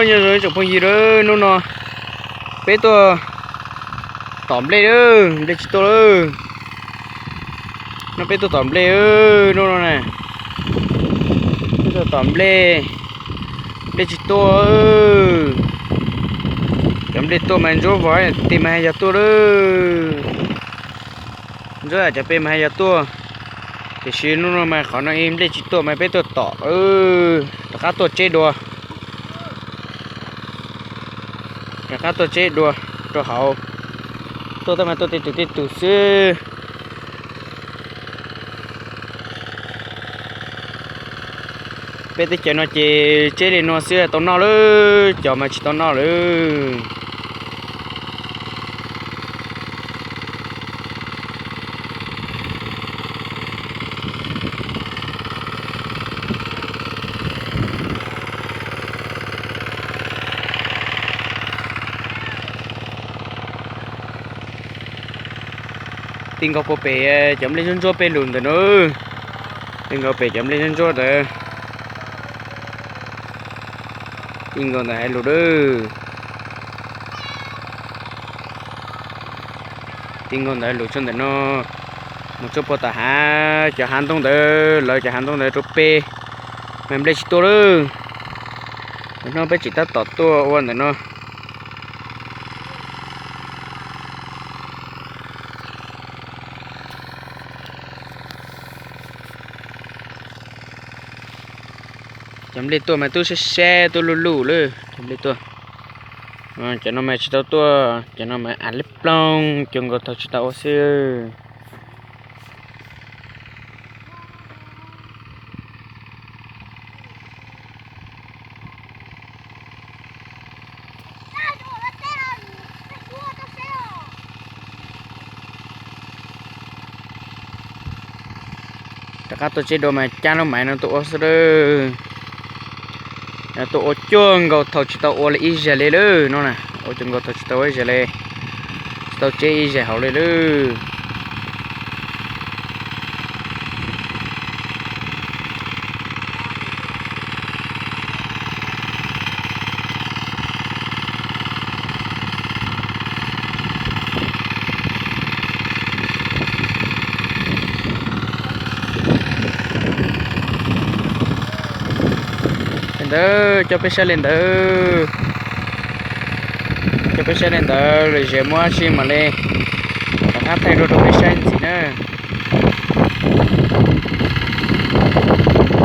Nyob zoo tsoom phooj ywg, hnub no peb tuaj tom nplej lawm, nplej tsis tuaj lawm. No peb tuaj tom nplej hnub no na, peb tuaj tom nplej, nplej tsis tuaj. Cov nplej tuaj mas ntsuab vog, tej mas haj yam tuaj lawm. Ntsuab cov pem mas haj yam tuaj, tiam sis hnub no mas qhov no ib nplej tsis tuaj mas peb tuaj tom, rov qab tuaj tseb dua. Rov qab tuaj tseb dua rau hauv. Tuaj tab mas tuaj tej tus tej tus xwb. Peb teb chaws no ces tseb li no xwb tau noj lawm, cov mas tsis tau noj lawm. Ti nkaus puag pem cov nplej ntsuab ntsuab peb lug ntawm no. Ti nkaus pem cov nplej ntsuab ntsuab ntawd. Ti nkaus ntawm hauv lug lawm. Ti nkaus ntawd lug txog ntawm no, mus txog puag tom hav, cov hav ntoo ntawd, lawv cov hav ntoo ntawd rau pem, mas nplej tsis tuaj lawm. Hnub no peb tseem tab tom tuaj ua ntawm no. Cov nplej tuaj mas tub sab sab tub luj luj lawm cov nplej tuaj. Cov no mas tsis tau tuaj, cov no mas av lib ploog, cua nkaus thaum tsis tau ua xwb. Rov qab tuaj tseb dua mas cab lub maiv no tuaj ua xwb lawm. Tuaj ua cuag nkaus thaum tsis tau ua li ib zaug li lawm no na, ua cuag nkaus thaum tsis tau ua ib zaug li, tsis tau tseb ib zaug hauv li lawm. Li ntawd coj peb saib li ntawd, coj peb saib li ntawd lwm zaus muaj dab tsi mam li rov qab thaij dua rau peb saib ntxiv na.